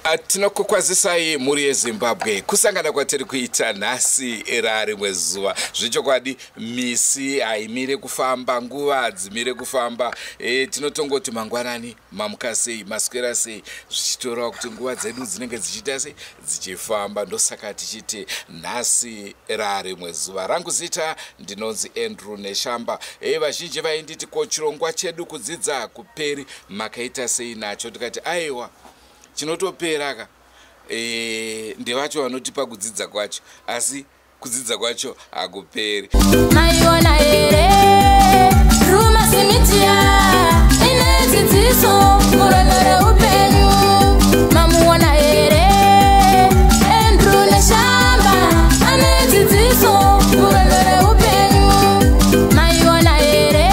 Tinokukwazisai mhuri yeZimbabwe. Kusangana kwatiri kuita nhasi rarimwe zuva. Zvechokwadi misi haimire kufamba, nguva hadzimire kufamba. Tinotongoti mangwanani, mamuka sei, maswera sei, zvichitoreva kuti nguva dzedu dzinenge dzichiita sei, dzichifamba. Ndosaka tichiti nhasi rarimwe zuva. Rangu zita ndinonzi Andrew Neshamba. Vazhinji vainditi ko chirongwa chedu kudzidza hakuperi, makaita sei nacho? Ndikati aiwa, chinotopera ka ndevacho vanotipa kudzidza kwacho, asi kudzidza kwacho hakuperi. Maiona here Drewmas Media ine dzidziso murwendo reupenyu? Mamuona here Andrew Neshamba ane dzidziso murwendo reupenyu? Maiona here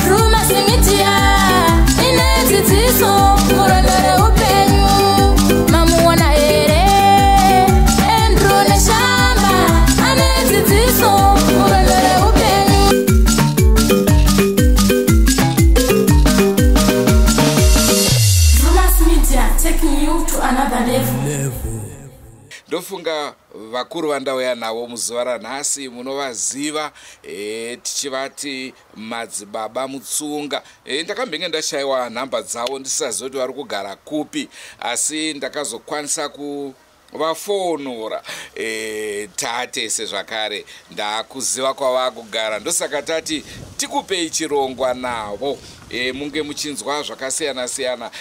Drewmas Media ine dzidziso murwendo reupenyu? Mamuona here Andrew Neshamba ane dzidziso murwendo reupenyu? Drewmas Media, taking you to another level. Ndofunga vakuru vandauya navo muzuva ranhasi munovaziva, tichivati madzibaba Mutsunga. Ndakambenge ndashayiwa nhamba dzavo ndisaziva kuti vari kugara kupi, asi ndakazokwanisa kuvafonora. Tatese zvakare ndakuziva kwavakugara, ndosaka tati tikupei chirongwa navo, munge muchinzwa zvakasiyana siyana.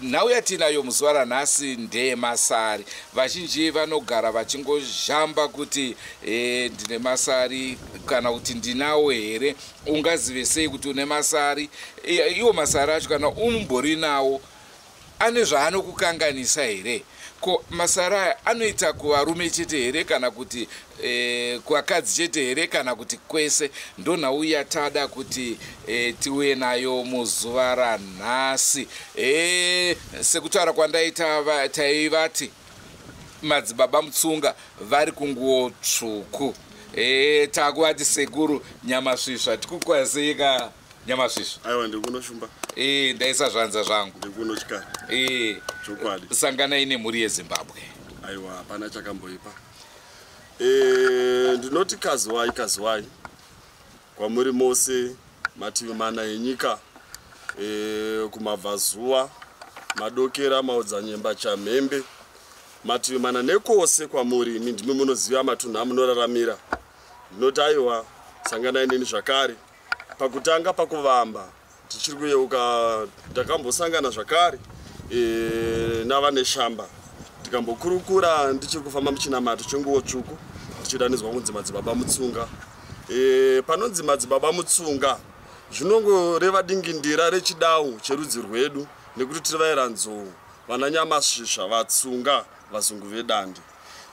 Nhau yatinayo muzuva ranhasi ndeyemasari. Vazhinji vanogara vachingozhamba kuti ndine masari kana kuti ndinawo here. Ungazive sei kuti une masari? Iwo masari acho kana umbori nawo ane zvaanokukanganisa here? Ko masari aya anoita kuvarume chete here, kana kuti kuvakadzi chete here, kana kuti kwese? Ndonhau yatada kuti tiuye nayo muzuva ranhasi. Sekutaura kwandaita, taivati madzibaba Mutsunga vari kunguo tsvuku. Takuvati sekuru Nyamasvisva. Tikukwazei ka Nyamasvisva? Aiwa, ndikunoshumba. Ndaisa zvanza zvangu. Ndikunotyara. Chokwadi. Sanganai nemhuri yeZimbabwe. Aiwa, hapana chakamboipa. Ndinoti kaziwai, kaziwai kwamuri mose mativi mana enyika, kumabvazuva, madokera, maodzanyemba, chamhembe, mativi mana nekose kwamuri. Imi ndimi munoziva matunhu amunoraramira. Ndinoti aiwa, sanganai neni zvakare. Pakutanga, pakuvamba, tichiri kuyeuka ndakambosangana zvakare navaNeshamba, tikambokurukura ndichiri kufamba muchinamato chenguo tsvuku, tichidanidzwa kunzi madzibaba Mutsunga. Panonzi madzibaba Mutsunga zvinongoreva dingindira rechidau cherudzi rwedu, nekuti tiri vairanzou, vana Nyamasvisva, Vatsunga, vazungu vedande.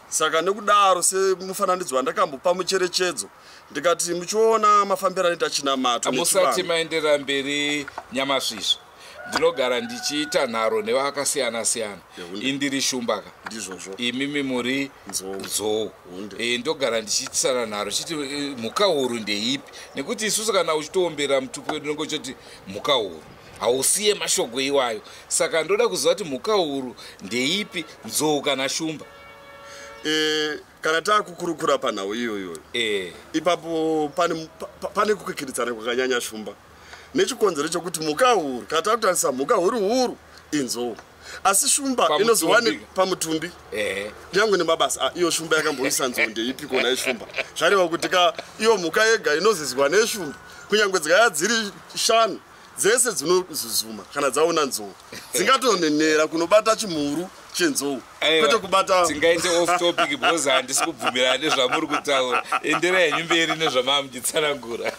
Saka nekudaro, semufananidzo wandakambopa mucherechedzo, ndikati muchiona mafambiro anoita chinamato Musati nechivanhu. maenderera mberi Nyamasvisva, ndinogara ndichiita nharo nevakasiyana siyana. Yehunde. Indiri shumbaka. Ndizvozvo. Imimi muri Nzou. nzou. Hunde. Ndogara ndichiitisana nharo chiti mhuka huru ndeipi, nekuti isusu kana uchitoombera mutupo wedu unenge uchiti mhuka huru, hausiye mashoko iwayo. Saka ndoda kuziva kuti mhuka huru ndeipi, nzou kana shumba? Kana taakukurukura panhau iyoyo, ipapo pane kukikiridzana kwakanyanya. Shumba, nechikonzero chokuti mhuka huru, kana takutarisa mhuka huru huru, inzou, asi shumba Pamutumbi. inozowani pamutumbi nyange nemabasa. Iyo shumba yakamboisa nzou ndeipi kona ishumba? Zvareva kuti ka iyo mhuka yega inozizwa neshumba, kunyange dzikaya dziri 5 dzese dzinozuzuma kana dzaona nzou, dzingatonenera kunobata chimhuru chenzou, Aiwa, kwete kubata. Tingaite off topic because handisi kubvumirana nezvamuri kutaura. Enderai henyu mberi nezvamava muchitsanangura.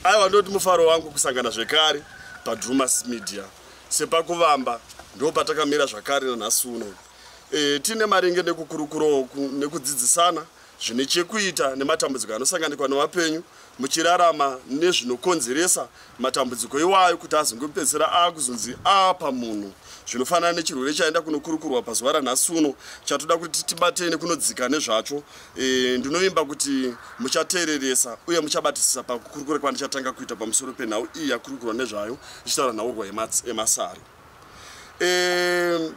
Aiwa, ndoti mufaro wangu kusangana zvekare paDrumas Media. Sepakuvamba ndo patakamira zvakare nanhasi uno, tine maringe nekukurukurawo nekudzidzisana zvine chekuita nematambudziko anosanganikwa nevapenyu muchirarama, nezvinokonzeresa matambudziko iwayo kuti azongopedzisira akuzonzi apa munhu, zvinofanana nechirwere chaenda kunokurukurwa pazuva ranhasi uno, chatoda kuti tibatei nekunodzika nezvacho. Ndinovimba kuti muchateereresa uye muchabatisisa pakukurukura kwandichatanga kuita pamusoro penhau iyi yakurukurwa nezvayo, ichitaura nhaurwa yemasari.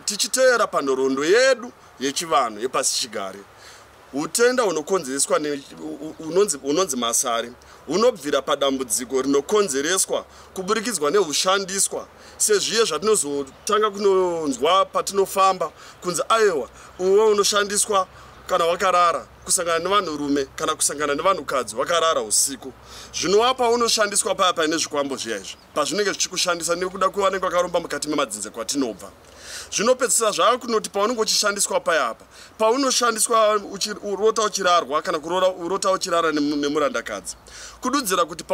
Tichiteera panhoroondo yedu yechivanhu yepasichigare, utenda hunokonzereswa unonzi masare hunobvira padambudziko rinokonzereswa kuburikidzwa nehushandiswa, sezviye zvatinozotanga kunonzwa patinofamba kunzi aiwa, uwe unoshandiswa kana wakarara, kusangana nevanhurume kana kusangana nevanhukadzi wakarara usiku. Zvinova paunoshandiswa paya paine zvikwambo zviya izvi, pazvinenge zvichikushandisa nekuda kwevanenge vakaromba mukati memadzinza kwatinobva, zvinopedzisira zvava kunoti paunenge uchishandiswa paya apa, paunoshandiswa urota uchirarwa kana kurota uchirara nemurandakadzi, kududzira kuti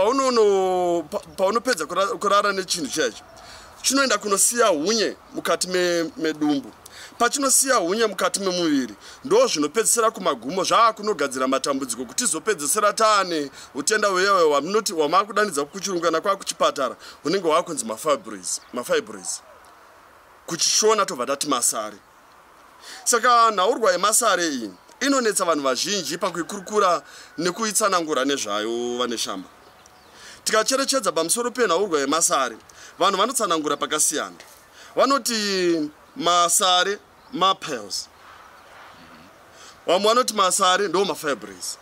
paunopedza kurara nechinhu chaicho, chinoenda kunosiya hunye mukati medumbu. Pachinosiya hunye mukati memuviri, ndo zvinopedzisira kumagumo zvaakunogadzira matambudziko, kuti tizopedzisira taane utenda hwewe hwamunoti hwamakudanidza kuchirungu kana kwakuchipatara hunenge hwakunzi mafibroids. Kuchishona tobva tati masare. Saka nhaurwa yemasare iyi inonetsa vanhu vazhinji pakuikurukura nekuitsanangura nezvayo. Vane shamba, tikacherechedza pamusoro penhaurwa yemasare, vanhu vanotsanangura pakasiyana. Vanoti masare mapiles, vamwe vanoti masare ndo mafibroids,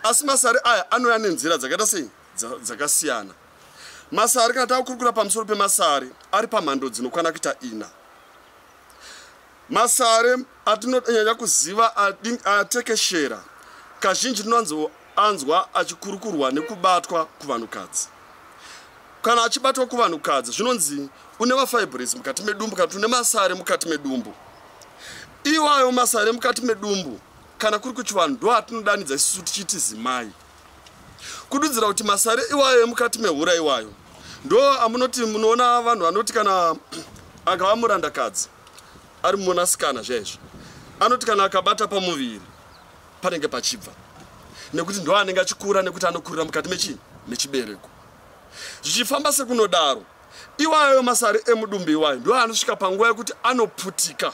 asi masare aya anouya nenzira dzakaita sei? Dzakasiyana. Masare, kana takukurukura pamusoro pemasare, ari pamhando dzinokwana kuita 4. Masare atinonyanya kuziva atekeshera kazhinji tinonanzwa achikurukurwa nekubatwa kuvanhukadzi. Kana achibatwa kuvanhukadzi, zvinonzi une mafibroids mukati medumbu kana kuti une masare mukati medumbu. Iwayo masare mukati medumbu, kana kuri kuchivanhu, ndo atinodanidza isusu tichiti zimai, kududzira kuti masare iwayo emukati mehura iwayo ndo amunoti munoona vanhu vanoti kana akava murandakadzi ari munasikana zvaizvo, anoti kana akabata pamuviri panenge pachibva, nekuti ndo anenge achikura, nekuti anokurira mukati mechibereko. Zvichifamba sekunodaro, iwayo masare emudumbu iwayo ndo anosvika panguva yekuti anoputika.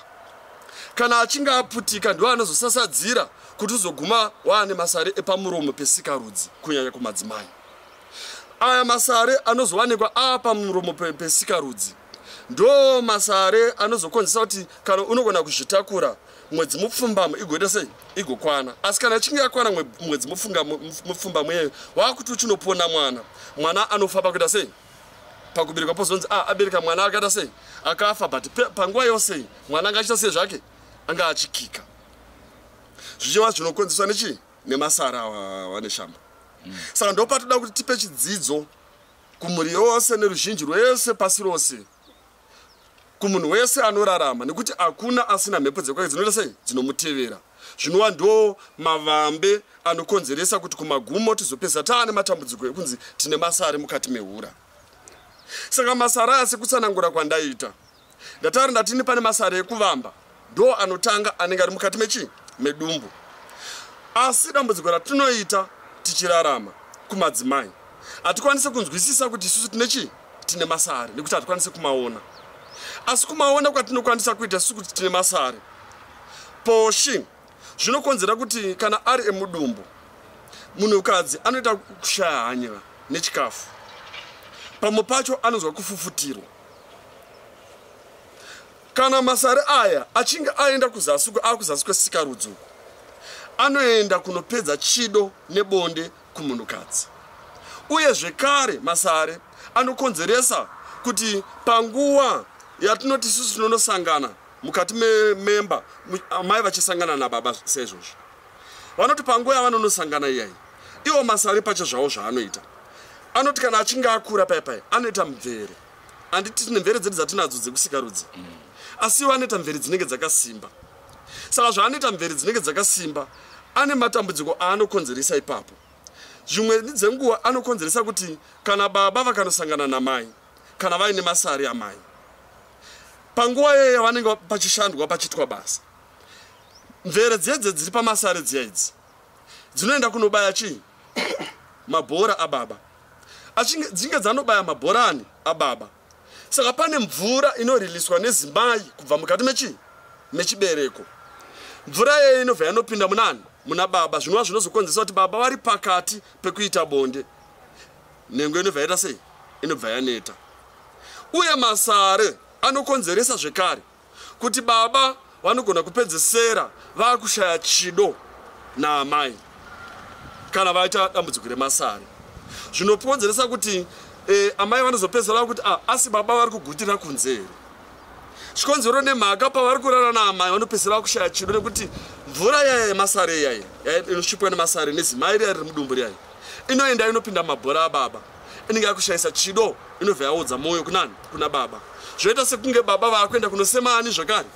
Kana achinge aputika, ndo anozosasadzira kuti uzoguma waane masare epamuromo pesikarudzi, kunyanya kumadzimai. Aya masare anozowanikwa aapamuromo pesikarudzi ndo masare anozokonzesa kuti kana unogona kuzvitakura, mwedzi mupfumbamwe igoita sei? Igokwana. Asi kana ichinge yakwana mwedzi mupfumbamwe iyeyo, waakuti uchinopona mwana, mwana anofa pakuita sei? Pakuberekwa. Pozonzi a abereka mwana akaita sei? Akafa. But panguva yose mwana anga achiita sei zvake? Anga achikika, zvichiva zvinokonzeswa nechii? Nemasara wane shamba. Saka ndopatoda kuti tipe chidzidzo kumhuri yose neruzhinji rwese pasi rose, kumunhu wese anorarama, nekuti hakuna asina mhepo dzekwake dzinoita sei? Dzinomutevera. Zvinova ndo mavambe anokonzeresa kuti kumagumo tizopedza taane matambudziko ekunzi tine masare mukati mehura. Saka masare aya, sekutsanangura kwandaita, ndataura ndatini pane masare ekuvamba, ndo anotanga anenge ari mukati mechii? Medumbu. Asi dambudziko ratinoita tichirarama kumadzimai, hatikwanisi kunzwisisa kuti isusu tine chii? Tine masare, nekuti hatikwanisi kumaona. Asi kumaona kwatinokwanisa kuita isusu kuti tine masare poshi, zvinokonzera kuti kana ari emudumbu, munhukadzi anoita kushaya hanya nechikafu, pamwe pacho anonzwa kufufutirwa. Kana masare aya achinge aenda kuzasi, akuzasi kwesikarudzi uku, anoenda kunopedza chido nebonde kumunhukadzi. Uye zvekare masare anokonzeresa kuti panguva yatinoti isusu tinonosangana mukati memba, amai vachisangana nababa saizvozvo, vanoti panguva yavanonosangana iyai, iwo masare pacho zvavo zvaanoita, anoti kana achinge akura paya paya, anoita mvere. Handiti tine mvere dzedu dzatinadzo dzekusikarudzi? Asi iwo anoita mvere dzinenge dzakasimba. Saka zvaanoita mvere dzinenge dzakasimba, ane matambudziko aanokonzeresa ipapo. Zvimwe dzenguva anokonzeresa kuti kana baba vakanosangana namai, kana vaine masari amai, panguva iyoyo yavanenge pachishandwa, pachiitwa basa, mvere dzedze dziri pamasare dziya idzi dzinoenda kunobaya chii? Mabhora ababa. Dzinge dzanobaya mabhora ani? Ababa. Saka pane mvura inoriliswa nezimai kubva mukati mechii? Mechibereko. Mvura iyoyo inobva yanopinda munani? Muna baba, zvinova zvinozokonzesa kuti baba vari pakati pekuita bonde, nhengo inobva yaita sei? Inobva yaneta. Uye masare anokonzeresa zvekare Kuti baba vanogona kupedzesera vakushaya chido naamai kana vaita dambudziko remasari, zvinokonzeresa kuti amai vanozopedzesera vakuti asi baba vari kugutira kunze here. Chikonzero nemhaka pavari kurara naamai vanopedzesera vakushaya chido, nekuti mvura yaya yemasari yaya inosvipwa nemasari nezimai riya riri mudumbu riyaya inoenda inopinda mabhora ababa, inenge yakushayisa chido, inobva yaodza mwoyo kunani? Kuna baba. Zvoita sekunge baba vaakuenda kunosema ani zvakare?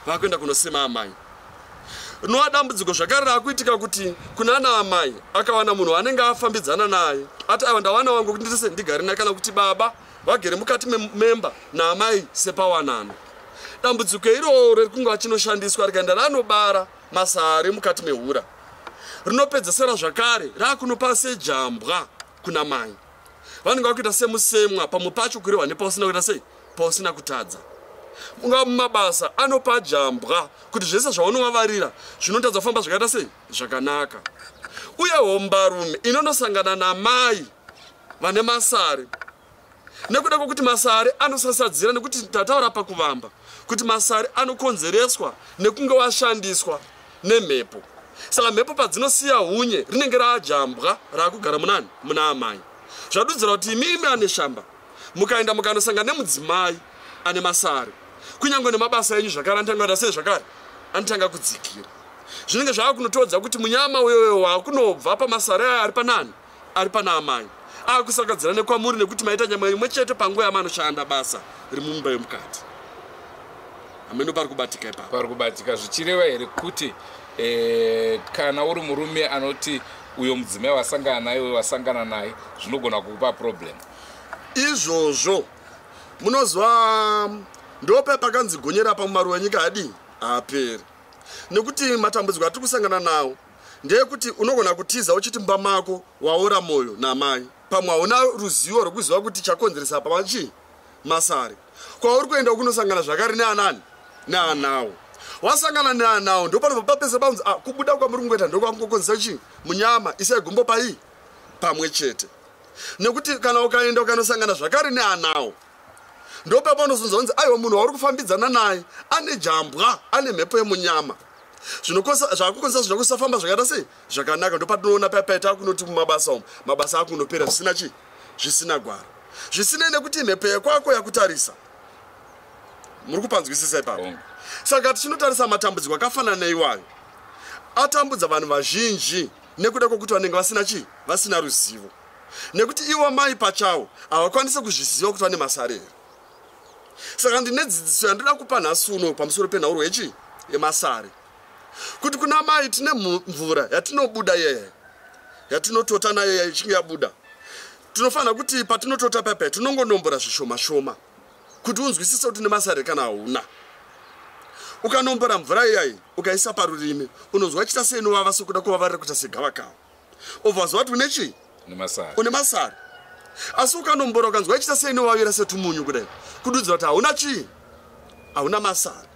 Vaakuenda kunosema amai. Rinova dambudziko zvakare raakuitika kuti kuna naamai akawana munhu anenge afambidzana naye ati aiwa ndawana wangu kuti ndise ndigare naye, kana kuti baba vagere mukati memba naamai sepawanano. Dambudziko iroro riri kunge achinoshandiswa rikaenda ranobara masari mukati mehura, rinopedzesera zvakare raakunopa sejambwa kuna mai. Vanenge vakuita semusemwa, pamwe pacho kurehwa nepausina kuita sei, pausina kutadza. Mungava mumabasa anopa jambwa kuti zvese zvaunovavarira zvinotadza kufamba zvakaita sei, zvakanaka. Uye hombarume inonosangana namai vane masari, nekuda kwokuti masari anosasadzira, nekuti tataura pakuvamba kuti masari anokonzereswa nekunge washandiswa nemhepo. Saka mhepo padzinosiya hunye rinenge raajambwa raakugara munani? Muna amai. Zvadudzira kuti imimi ane shamba mukaenda mukanosangana nemudzimai ane masari, kunyange nemabasa enyu zvakare anotanga kuita sei zvakare, anotanga kudzikira. Zvinenge zvaakunotodza kuti munyama uyoyo waakunobva pamasari aya ari panani, ari pana amai, aakusakadzira nekwamuri, nekuti maita nyama imwe chete panguva yamanoshanda basa riri mumba yemukati. Hameno pari kubatika ipapo. Pari kubatika. Zvichireva here kuti kana uri murume anoti uyo mudzimai wasangana naye uyo wasangana naye, zvinogona kukupa problem? Izvozvo munozwa ndope pakanzi gonyera pamumaruwa enyika adii haaperi, nekuti matambudziko atiri kusangana nawo ndeyekuti unogona kutiza uchiti mumba mako waora moyo namai, pamwe hauna ruzivo rwekuziva kuti chakonzeresa pama chii masari. Kwauri kuenda kunosangana zvakare neanani? Neanawo. Wasangana neanawo ndopanobva papesa paunzi kubuda kwamuri kungoita ndokwakungokonzesa chii munyama, isai gumbo pai pamwe chete. Nekuti kana ukaenda ukanosangana zvakare neanawo ndopapanozonzwa kunzi aiwa munhu wauri kufambidzana naye ane jambwa, ane mhepo yemunyama, zvakukonzesa zvino kusafamba zvakaita sei zvakanaka. Ndopatinoona papaita kunoti mumabasa umu mabasa akunopera zvisina chii, zvisina gwara, zvisinei nekuti mhepo yekwako yakutarisa. Muri kupanzwisisa ipapo? Saka tichinotarisa matambudziko akafanana neiwayo atambudza vanhu vazhinji nekuda kwokuti vanenge vasina chii, vasina ruzivo, nekuti ivo mai pachawo havakwanisi kuzviziva kuti vane masari here. Saka ndine dzidziso yandoda kupa nhasi uno pamusoro penhauro yechii, yemasari, kuti kuna mai tine mvura yatinobuda yeye yatinotota nayo ichinge yabuda, tinofanira kuti patinotota paipai tinongonombora zvishoma shoma kuti unzwisise kuti nemasari kana hauna. Ukanombora mvura iyayi ukaisa parurimi unonzwa ichiita seinovava, sekuda kuvavarira kuita segavakava, obva waziva kuti une chii, une masari. Asi ukanombora ukanzwa ichiita seinovavira setumunyu kudai, kududzira kuti hauna chii, hauna masari.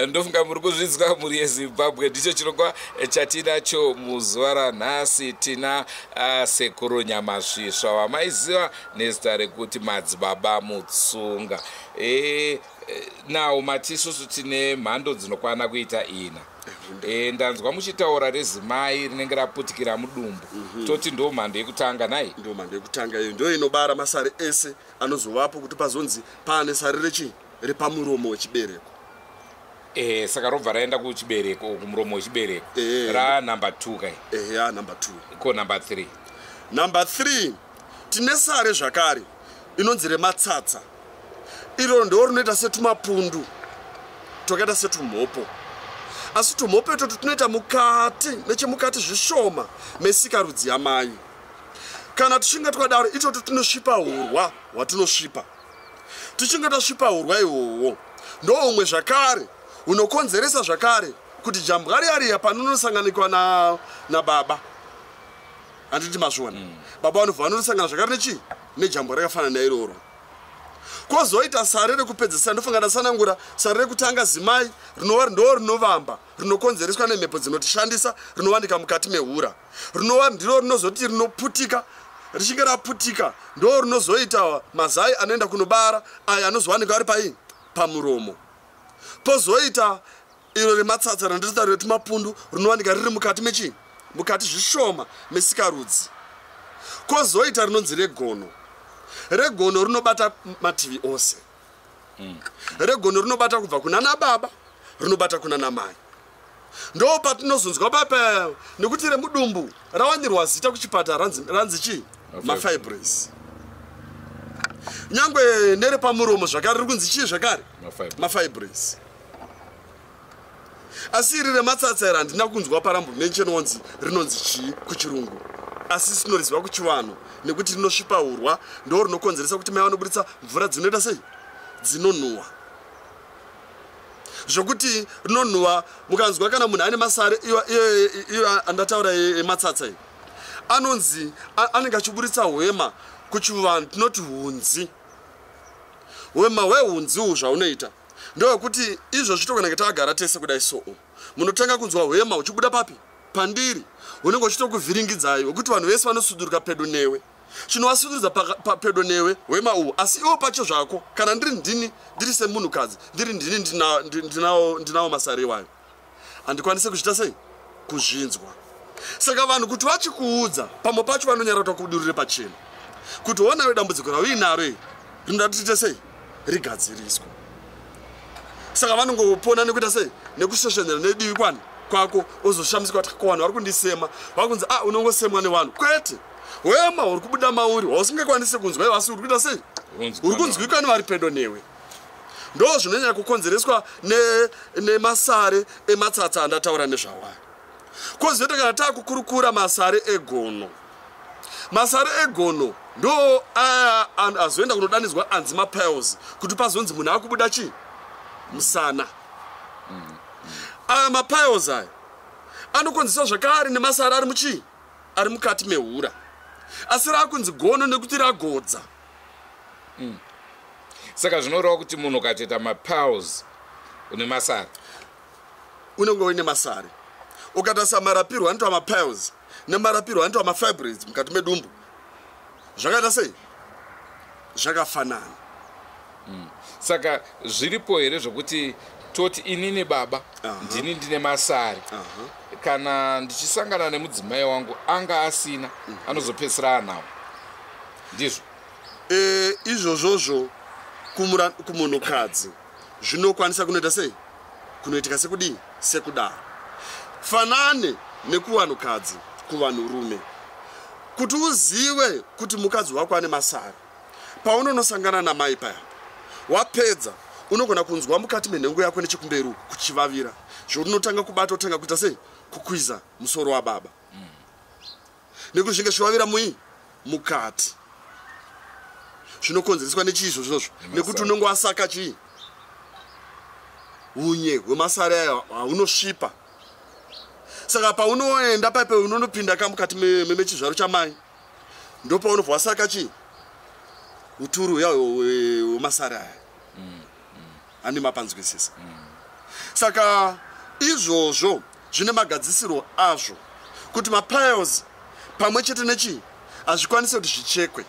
Ndofunga muri kuzvinzwa mhuri yeZimbabwe, ndicho chirongwa chatinacho muzuva ranhasi. Tina Sekuru Nyamasvisva vamaiziva nezita rekuti Madzibaba Mutsunga. Nawo mati isusu tine mhando dzinokwana kuita ina. Ndanzwa muchitaura rezimai rinenge raputikira mudumbu. Toti ndo mhando yekutanga nai? Ndo mhando yekutanga iyo, ndo inobara masari ese anozovapo kuti pazonzi paane sari rechi repamuromo wechibereko. Saka robva raenda kuchibereko, kumuromo wechibereko. Ra number 2 kai? Ya number 2. Ko number 3? Number 3 tine sare zvakare inonzi rematsatsa. Iro ndo rinoita setumapundu twakaita setumhopo, asi tumhopo itoto tunoita mukati nechemukati zvishoma mesikarudzi yamai. Kana tichinge twadaro itoto tinosvipa hurwa hwatinosvipa. Tichinge tasvipa hurwa ihwohwo ndoumwe zvakare unokonzeresa zvakare kuti jambwa riya riya panonosanganikwa nababa, handiti mazviona? Baba vanobva vanonosangana zvakare nechii, nejambwa rakafanana nairoro. Kwozoita sare rekupedzisira, ndofunga ndasanangura sare rekutanga zimai rinova ndo rinovamba, rinokonzereswa nemhepo dzinotishandisa, rinowanika mukati mehura, rinova ndiro rinozoti rinoputika Richinge raputika, ndo rinozoita mazai anoenda kunobara aya anozowanikwa ari pai pamuromo. Pozoita iro rematsatsa randinotaura retumapundu, rinowanika riri mukati mechii, mukati zvishoma mesikarudzi. Kwozoita rinonzi regono. Regono rinobata mativi ose. Regono rinobata kubva kuna baba, rinobata kuna namai. Ndo patinozonzwa papa nekuti remudumbu rawanirwa zita kuchipatara, ranzi chii? Mafibroids. Nyangwe nerepamuromo zvakare riri kunzi chii zvakare? Mafibroids. Asi iri rematsatsa iri handina kunzwa parambomentiononzi rinonzi chii kuchirungu, asi sinoriziva kuchivanhu nekuti rinosvipa urwa, ndo rinokonzeresa kuti mai vanoburitsa mvura dzinoita sei, dzinonhuhwa, zvokuti rinonhuhwa. Mukanzwa kana munhu ane masare iyo andataura ematsatsa iyi, anonzi anenge achiburitsa hwema. Kuchivanhu tinoti hunzi. Hwema hwehunzi uhu zvaunoita ndewekuti izvozvi tokanenge takagara tese kudai, so munotanga kunzwa hwema huchibuda papi? Pandiri. Hunenge uchitokuvhiringidzai, wekuti vanhu vese vanosuduruka pedo newe. Chinovasudurudza pedo newe hwema uhu. Asi iwo pacho zvako, kana ndiri ndini, ndiri semunhukadzi, ndiri ndini, ndinawo masare iwayo, handikwanisi kuzviita sei, kuzvinzwa. Saka vanhu kuti vachikuudza, pamwe pacho vanonyara kuti vakudurire pachena kuti onawe dambudziko rauinaro iri rinoda tiite sei, rigadziriswe. Saka vanongopona nekuita sei, nekushoshenera nedivi kwani kwako. Ozoshamisika kuti ko vanhu vari kundisema. Vakunzi, "A, unongosemwa nevanhu." Kwete, hwema huri kubuda mauri hwausingakwanisi kunzwa iwe, asi uri kuita sei, uri kunzwikwa nevari pedo newe. Ndo zvinonyanya kukonzereswa nemasare ematsatsa andataura nezvawayo. Kwozoita kana taakukurukura masare egono. Masare egono ndo aya azoenda kunodanidzwa anzi mapiles, kuti pazonzi munhu akubuda chii, musana. Aya mapiles aya anokonzeswa zvakare nemasare ari muchii, ari mukati mehura, asi raakunzi gono nekuti ragodza. Saka zvinoreva kuti munhu ukatoita mapiles une masare? Unenge uine masare. Ukatarisa marapirwo anoitwa mapiles nemarapirwo anoitwa mafibroids mukati medumbu, zvakaita sei, zvakafanana. Saka zviripo here zvokuti toti inini baba, ndini ndine masare, kana ndichisangana nemudzimai wangu anga asina, anozopedzisira anawo, ndizvo? Izvozvozvo kumunhukadzi zvinokwanisa kunoita sei, kunoitika sekudii, sekudaro, fanane nekuvanhukadzi. Kuvanhurume, kuti uzive kuti mukadzi wako ane masare, paunonosangana namai paya, wapedza unogona kunzwa mukati menhengo yako nechekumberi uku kuchivavira, zvokuti unotanga kubata, otanga kuita sei, kukwiza musoro wababa, nekuti zvinge zvichivavira mui mukati. Zvinokonzereswa nechii izvozvozvo? Nekuti unenge wasaka chii, unye hwemasare ayo haunosvipa. Saka paunoenda paipe, unonopinda kamukati mechizvaro chamai, ndopaunobva wasaka chii, uturu huya hwemasare aya. Handi mapanzwisisa? Saka izvozvo zvine magadzisiro azvo, kuti mapiles pamwe chete nechii hazvikwanisi kuti zvichekwe.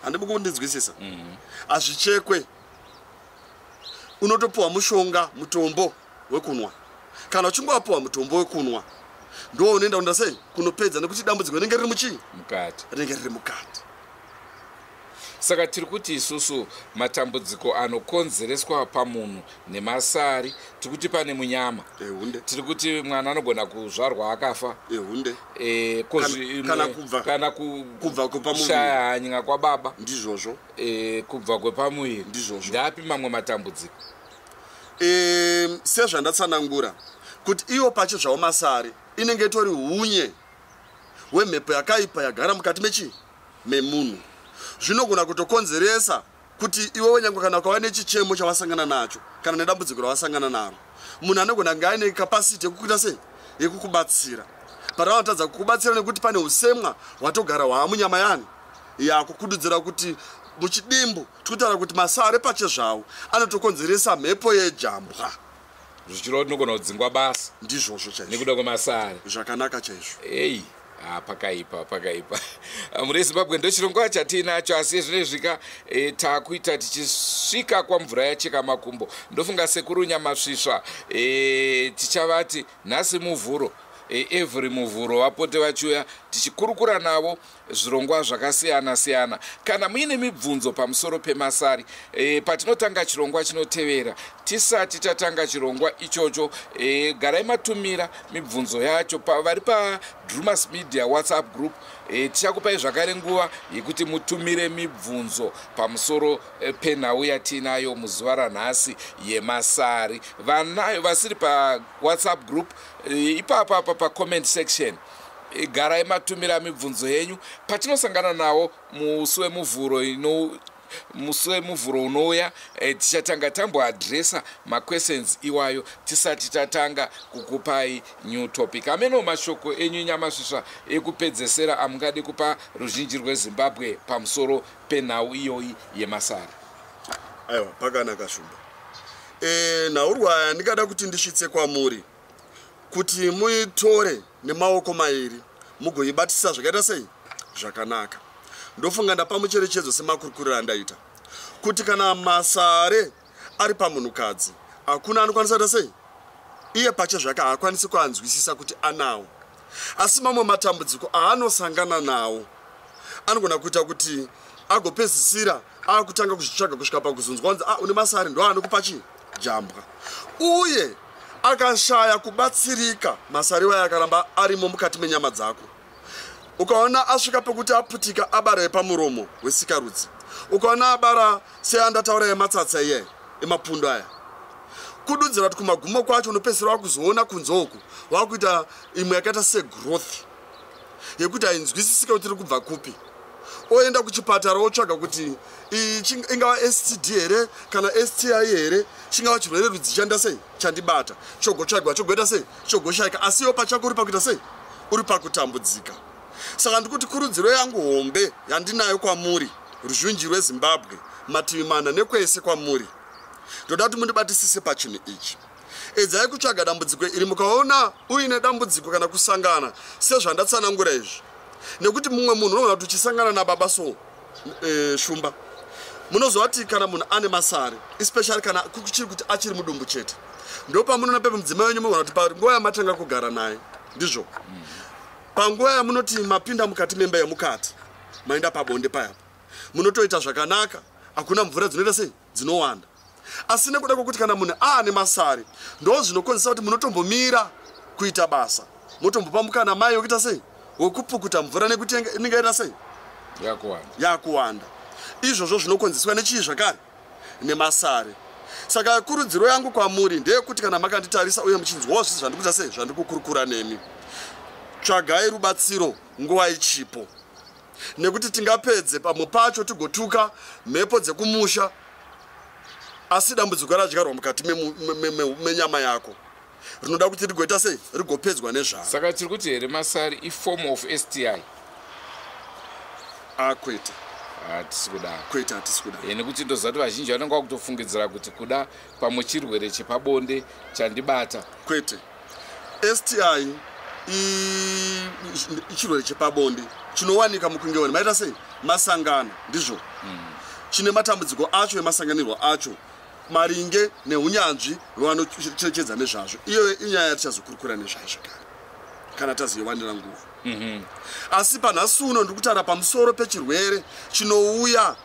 Handibi kundinzwisisa? Hazvichekwe. Unotopiwa mushonga, mutombo wekunwa. Kana uchinge wapiwa mutombo wekunwa, ndo unoenda unda sei, kunopedza, nekuti dambudziko rinenge riri muchii? Mukati. Rinenge riri mukati. Saka tiri kuti isusu matambudziko anokonzereswa pamunhu nemasari, tiri kuti pane munyama. Ehunde. Tiri kuti mwana anogona kuzvarwa akafa. Ehunde. Kana Kana kana kubva kwepamuviri. Kushaya hanya kwababa. Ndizvozvo. Kubva kwepamuviri. Ndizvozvo. Ndapi mamwe matambudziko? Sezvandatsanangura kuti iwo pacho zvawo masare inenge itori hunye hwemhepo yakaipa yagara mukati mechii, memunhu. Zvinogona kutokonzeresa kuti iwewe, nyange kana ukava nechichemo chawasangana nacho kana nedambudziko rawasangana naro, munhu anogona kunge aine capacity yekukuita sei, yekukubatsira, but anotadza kukubatsira nekuti pane usemwa hwatogara hwaamunyama yani yako. Kududzira kuti muchidimbu tikutaura kuti masare pache zvawo anotokonzeresa mhepo yejambwa. Zvichireva kuti unogona kudzingwa basa Ndizvozvo chaizvo. nekuda kwemasare. Zvakanaka chaizvo. Ei. Pakaipa, pakaipa. Muri Zimbabwe, ndochirongwa chatiinacho, asi zvinezvika takuita tichisvika kwamvura yacheka makumbo. Ndofunga sekuru Nyamasvisva, tichavati nhasi Muvhuro, every Muvhuro vapote vachiuya tichikurukura navo zvirongwa zvakasiyana siyana. Kana muine mibvunzo pamusoro pemasari, patinotanga chirongwa chinotevera, tisati tatanga chirongwa ichocho, garai matumira mibvunzo yacho vari paDrumas Media WhatsApp group. Tichakupai zvakare nguva yekuti mutumire mibvunzo pamusoro penhau yatiinayo muzuva ranhasi yemasari. Vanayo vasiri paWhatsApp group, ipapa apa pacomment section, garai matumira mibvunzo yenyu. Patinosangana nawo musi weMuvhuro ino, musi weMuvhuro unouya, tichatanga tamboaddressa maquestions iwayo tisati tatanga kukupai new topic. Ameno mashoko enyu, Nyamasvisva, ekupedzesera amungade kupa ruzhinji rweZimbabwe pamusoro penhau iyoyi yemasari? Aiwa, pakanaka, Shumba. Nhaurwa aya ndingada kuti ndisvitse kwamuri kuti muitore nemaoko mairi, mugoibatisa zvakaita sei, zvakanaka. Ndofunga ndapa mucherechedzo semakurukuriro andaita kuti kana masare ari pamunhukadzi, hakuna anokwanisa kuita sei, iye pache zvake haakwanisi kuanzwisisa kuti anawo. Asi mamwe matambudziko aanosangana nawo anogona kuita kuti agopedzisira akutanga kuzvitsvaga, kusvika pakuzonzwa kunzi, "Ah, une masare, ndo anokupa chii, jambwa." Uye akashaya kubatsirika, masari wayo akaramba arimo mukati menyama dzako, ukaona asvika pekuti aputika, abara epamuromo wesikarudzi, ukaona abara seandataura ematsatsa iye emapundo aya, kududzira kuti kumagumo kwacho unopedzisira wakuzoona kunze uku wakuita imwe yakaita segrowth yekuti hainzwisisike kuti iri kubva kupi. Oenda kuchipatara, otsvaga kuti ingava STD here kana STI here, chingava chirwere rudzi chanda sei chandibata, chogotsvagwa, chogoita sei, chogoshayika. Asi iwo pachako uri pakuita sei, uri pakutambudzika. Saka ndikuti kurudziro yangu hombe yandinayo kwamuri ruzhinji rweZimbabwe, mativi mana nekwese kwamuri, ndoda kuti mundibatisise pachinhu ichi. Edzai kutsvaga dambudziko iri. Mukaona uine dambudziko kana kusangana sezvandatsanangura izvi, nekuti mumwe munhu unogona kuti uchisangana nababa so, Shumba, munozova kuti kana munhu ane masare, especially kana kuchiri kuti achiri mudumbu chete, ndo pamunoona pepe mudzimai wenyu, munogona kuti panguva yamatanga kugara naye, ndizvo panguva yamunoti mapinda mukati memba yemukati, maenda pabonde payapa, munotoita zvakanaka, hakuna mvura dzinoita sei, dzinowanda. Asi nekuda kwokuti kana munhu aane masare, ndo zvinokonzesa kuti munotombomira kuita basa, motombopa mukana mai wekuita sei, wekupukuta mvura, nekuti inenge yaita sei? Yakuwanda. Yakuwanda. Izvozvo zvinokonzeswa nechii zvakare? Nemasare. Saka kurudziro yangu kwamuri ndeyekuti kana makanditarisa uye muchinzwawo zvisi zvandikuita sei, zvandikukurukura nemi, tsvagai rubatsiro nguva ichipo, nekuti tingapedze pamwe pacho tigotuka mhepo dzekumusha, asi dambudziko radyarwa mukati menyama yako rinoda kuti rigoita sei, rigopedzwa nezvaro. Saka tiri kuti here masari iform of STI? Akwete. Hatisi kudaro? Kwete, hatisi kudaro. Nekuti ndoziva kuti vazhinji vanenge vakutofungidzira kuti kuda pamwe chirwere chepabonde chandibata. Kwete. STI chirwere chepabonde chinowanika mukunge vanhu maita sei, masangana, ndizvo. Chine matambudziko acho emasanganirwo acho maringe neunyanzvi hwevanocherechedza nezvazvo. Iyoyo inyaya yatichazokurukura nezvayo zvakare kana tazoiwanira nguva. Asi panhasi uno ndiri kutaura pamusoro pechirwere chinouya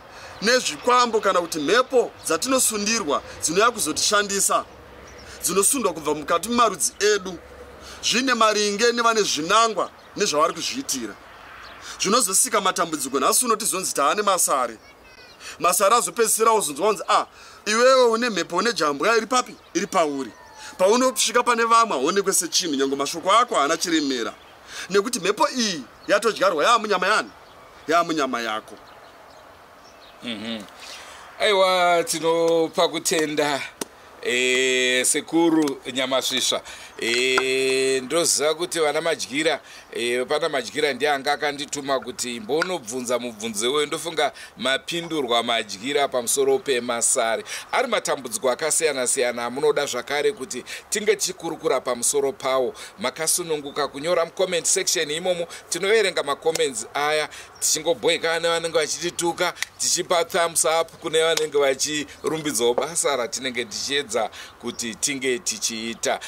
nezvikwambo, kana kuti mhepo dzatinosundirwa dzinouya kuzotishandisa, dzinosundwa kubva mukati memarudzi edu, zvine maringe nevane zvinangwa nezvavari kuzviitira, zvinozosika matambudziko. Nhasi uno tizonzi taane masare. Masare azopedzisira ozonzwa kunzi, "A, iwewe une mhepo, une jambwa iri papi, iri pauri." Paunosvika pane vamwe haonekwe sechinhu, nyange mashoko ako haana chiremera, nekuti mhepo iyi yatodyarwa yaamunyama yani, yaamunyama yako. Aiwa, tinopa kutenda, sekuru Nyamasvisva. Ndoziva kuti vana Madyira, pana Madyira ndiye anga akandituma kuti imbonobvunza mubvunzo iwoyo. Ndofunga mapindurwa, Madyira, pamusoro pemasare. Ari matambudziko akasiyana siyana amunoda zvakare kuti tinge tichikurukura pamusoro pawo, makasununguka kunyora mucomment section imomo. Tinoverenga macomments aya, tichingobhoekana nevanenge vachitituka, tichipa thumbs up kune vanenge vachirumbidzawo basa ratinenge tichiedza kuti tinge tichiita.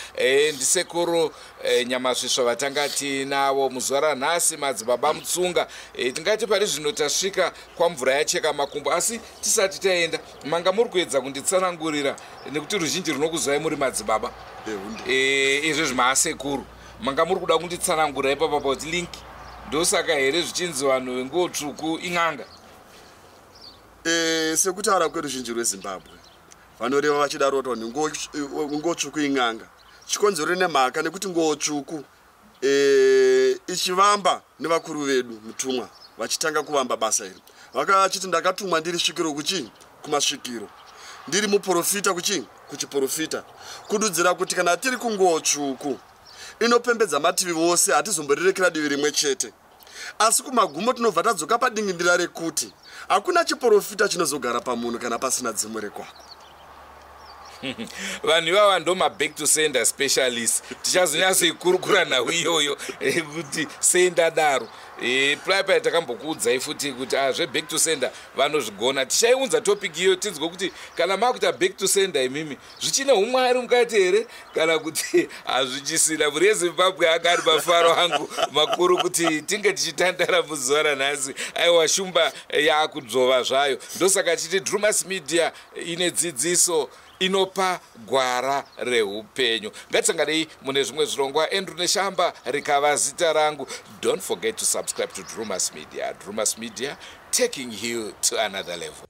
Ndisekuru Nyamasvisva vatanga tinavo muzuva ranhasi, Madzibaba Mutsunga. Tingati pari zvino tasvika kwamvura yacheka makumbo, asi tisati taenda, manga muri kuedza kunditsanangurira, nekuti ruzhinji runokuzivai muri madzibaba, izvezvi maasekuru. Manga muri kuda kunditsanangurira ipapa kuti link, ndosaka here zvichinzi vanhu venguo tsvuku in'anga? Sekutaura kweruzhinji rweZimbabwe, vanoreva vachidaro kuti vanhu nguo tsvuku in'anga. Chikonzero nemhaka nekuti nguo tsvuku ichivamba nevakuru vedu, mutumwa vachitanga kuvamba basa iri, vakachiti, "Ndakatumwa ndiri svikiro kuchii? Kumasvikiro. Ndiri muprofita kuchii? Kuchiprofita." Kududzira kuti kana tiri kunguo tsvuku, inopembedza mativi vose, hatizomborerekera divi rimwe chete. Asi kumagumo tinobva tadzoka padingindira rekuti hakuna chiprofita chinozogara pamunhu kana pasina dzimu rekwako. Vanhu ivava ndo maback to sender specialist. Tichazonyatsoikurukura nhau iyoyo, kuti sei ndadaro. Paya takambokuudzai futi kuti zveback to sender vanozvigona. Tichaiunza topic iyoyo, tinzwe kuti kana makuita back to sender imimi, zvichine umwari mukati here kana kuti hazvichisina. Mhuri yeZimbabwe, anga ari mafaro angu makuru kuti tinge tichitandara muzuva ranhasi. Aiwa, shumba yaakudzvova zvayo. Ndosaka chiti Drumas Media ine dzidziso inopa gwara reupenyu. Ngatisanganei mune zvimwe zvirongwa. Andrew Neshamba rikava zita rangu. Don't forget to subscribe to Drumas Media. Drumas Media, taking you to another level.